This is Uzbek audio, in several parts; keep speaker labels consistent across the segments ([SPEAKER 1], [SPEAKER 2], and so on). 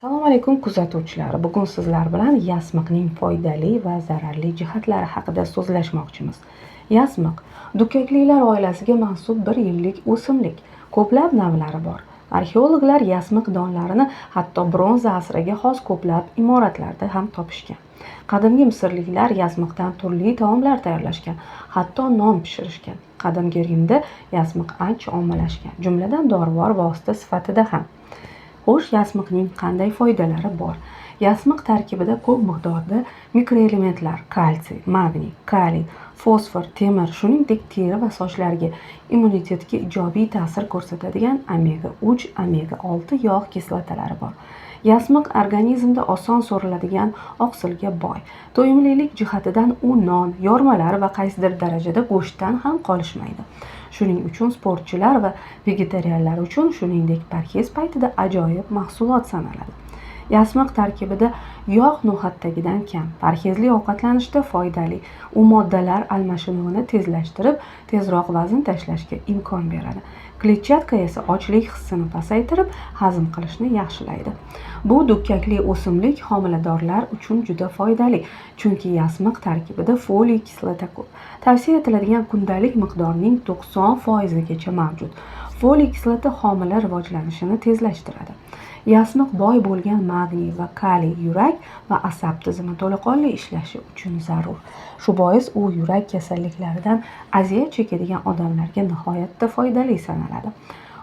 [SPEAKER 1] Assalomu alaykum, kuzatuvchilar. Bugun sizlar bilan yasmiqning foydali va zararli jihatlari haqida so'zlashmoqchimiz. Yasmiq dukkaklilar oilasiga mansub bir yillik o'simlik. Ko'plab navlari bor. Arxeologlar yasmiq donlarini hatto bronza asriga xos ko'plab imoratlarda ham topishgan. Qadimgi misrliklar yasmiqdan turli taomlar tayyorlashgan, hatto non pishirishgan. Qadimgi Rimda yasmiq ancha ommalashgan, jumladan dorivor vosita sifatida ham. Xo'sh, yasmiqning qanday foydalari bor? Yasmiq tarkibida ko'p miqdorda mikroelementlar: kalsiy, magniy, kaliy, fosfor, temir, shuningdek teri va sochlarga, immunitetga ijobiy ta'sir ko'rsatadigan omega 3, omega 6 yog' kislotalari bor. Yasmiq organizmda oson so'riladigan oqsilga boy. To'yimlilik jihatidan u non, yormalar va qaysidir darajada go'shtdan ham qolishmaydi. Shuning uchun sportchilar va vegetarianlar uchun, shuningdek parhez paytida ajoyib mahsulot sanaladi. Yasmiq tarkibida yog' no'xatdagidan kam. Parhezli ovqatlanishda foydali. U moddalar almashinuvini tezlashtirib, tezroq vazn tashlashga imkon beradi. Kletchatka esa ochlik hissini pasaytirib, hazm qilishni yaxshilaydi. Bu dukkakli o'simlik homiladorlar uchun juda foydali, chunki yasmiq tarkibida foliy kislota ko'p. Tavsiya etiladigan kundalik miqdorning 90%gacha mavjud. Foliy kislota homila rivojlanishini tezlashtiradi. Yasmiq boy bo'lgan magniy va kaliy yurak va asab tizimi to'laqonli ishlashi uchun zarur. Shu bois u yurak kasalliklaridan aziyat chekadigan odamlarga nihoyatda foydali sanaladi.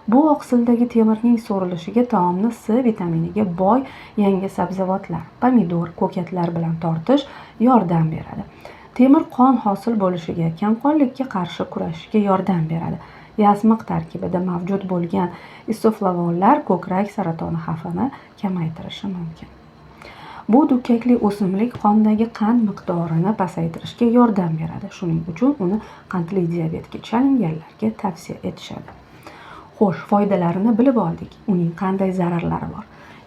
[SPEAKER 1] Bu oqsildagi temirning so'rilishiga taomni C vitaminiga boy yangi sabzavotlar, pomidor, ko'katlar bilan tortish yordam beradi. Temir qon hosil bo'lishiga, kamqonlikka qarshi kurashishga yordam beradi. Yasmiq tarkibida mavjud bo'lgan isoflavonlar ko'krak saratoni xavfini kamaytirishi mumkin. Bu dukkakli o'simlik qondagi qand miqdorini pasaytirishga yordam beradi. Shuning uchun uni qandli diabetga chalinganlarga tavsiya etishadi. Xo'sh, foydalarini bilib oldik. Uning qanday zararlari bor?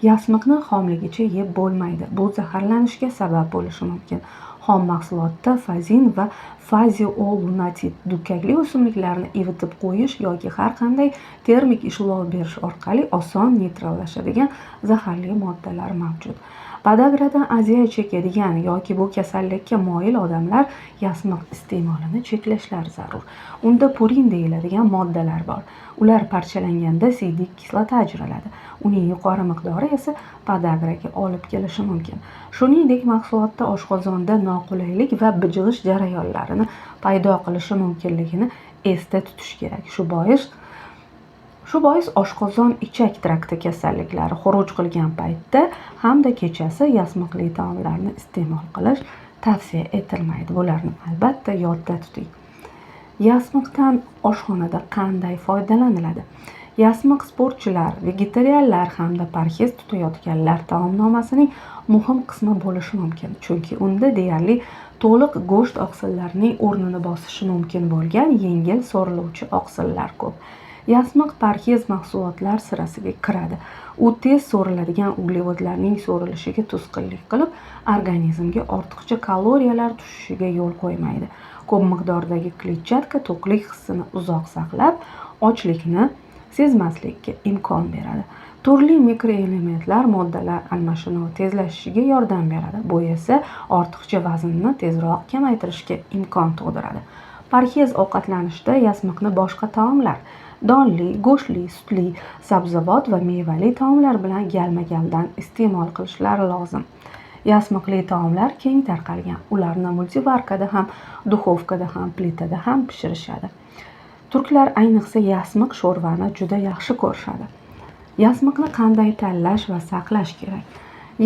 [SPEAKER 1] Yasmiqni xomligicha yeb bo'lmaydi. Bu zaharlanishga sabab bo'lishi mumkin. Xom mahsulotda fazin va faziolunatid dukkakli o'simliklarni ivitib qo'yish yoki har qanday termik ishlov berish orqali oson neytrallashadigan zaharli moddalar mavjud. Podagradan aziyat chekadigan yoki bu kasallikka moyil odamlar yasmiq iste'molini cheklashlari zarur. Unda purin deyiladigan moddalar bor. Ular parchalanganda siydik kislota ajraladi. Uning yuqori miqdori esa podagraga olib kelishi mumkin. Shuningdek, mahsulotda oshqozonda noqulaylik va bijg'ish jarayonlarini paydo qilishi mumkinligini esda tutish kerak. Shu bois oshqozon ichak trakti kasalliklari xuruj qilgan paytda hamda kechasi yasmiqli taomlarni iste'mol qilish tavsiya etilmaydi. Bularni albatta yodda tuting. Yasmiqdan oshxonada qanday foydalaniladi? Yasmiq sportchilar, vegetarianlar hamda parhez tutayotganlar taomnomasining muhim qismi bo'lishi mumkin, chunki unda deyarli to'liq go'sht oqsillarining o'rnini bosishi mumkin bo'lgan yengil so'riluvchi oqsillar ko'p. Yasmiq parhez mahsulotlar sirasiga kiradi. U tez so'riladigan uglevodlarning so'rilishiga to'sqinlik qilib, organizmga ortiqcha kaloriyalar tushishiga yo'l qo'ymaydi. Ko'p miqdordagi kletchatka to'qlik hissini uzoq saqlab, ochlikni sezmaslikka imkon beradi. Turli mikroelementlar moddalar almashinuvi tezlashishiga yordam beradi. Bu esa ortiqcha vaznni tezroq kamaytirishga imkon tug'diradi. Parhez ovqatlanishda yasmiqni boshqa taomlar, donli, go'shtli, sutli, sabzavot va mevali taomlar bilan galma-galdan iste'mol qilishlari lozim. Yasmiqli taomlar keng tarqalgan. Ularni multivarkada ham, duxovkada ham, plitada ham pishirishadi. Turklar ayniqsa yasmiq sho'rvani juda yaxshi ko'rishadi. Yasmiqni qanday tanlash va saqlash kerak?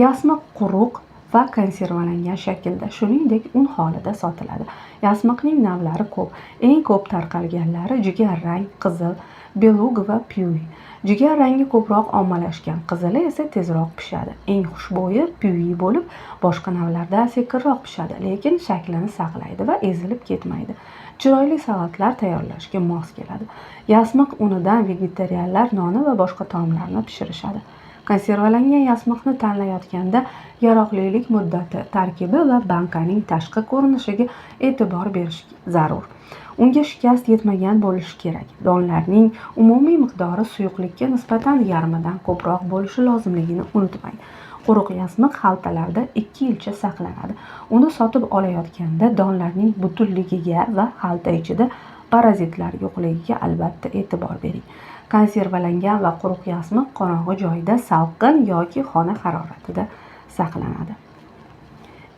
[SPEAKER 1] Yasmiq quruq va konservalangan shaklda, shuningdek un holida sotiladi. Yasmiqning navlari ko'p. Eng ko'p tarqalganlari jigarrang, qizil, beluga va pyuy. Jigarrangi ko'proq ommalashgan, qizili esa tezroq pishadi. Eng xushbo'yi pyuyi bo'lib, boshqa navlarda sekinroq pishadi, lekin shaklini saqlaydi va ezilib ketmaydi. Chiroyli salatlar tayyorlashga mos keladi. Yasmiq unidan vegetarianlar noni va boshqa taomlarni pishirishadi. Konservalangan yasmiqni tanlayotganda yaroqlilik muddati, tarkibi va bankaning tashqi ko'rinishiga e'tibor berish zarur. Unga shikast yetmagan bo'lishi kerak. Donlarning umumiy miqdori suyuqlikka nisbatan yarmidan ko'proq bo'lishi lozimligini unutmang. Quruq yasmiq xaltalarda 2 yilcha saqlanadi. Uni sotib olayotganda donlarning butunligiga va xalta ichida parazitlar yo'qligiga albatta e'tibor bering. Konservalangan va quruq yasmiq qorong'i joyda salqin yoki xona haroratida saqlanadi.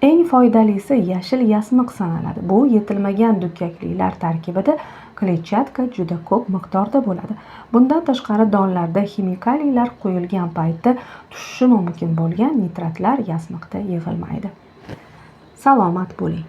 [SPEAKER 1] Eng foydalisi yashil yasmiq sanaladi. Bu yetilmagan dukkaklilar tarkibida kletchatka juda ko'p miqdorda bo'ladi. Bundan tashqari donlarda ximikaliylar quyilgan paytda tushishi mumkin bo'lgan nitratlar yasmiqda yig'ilmaydi. Salomat bo'ling.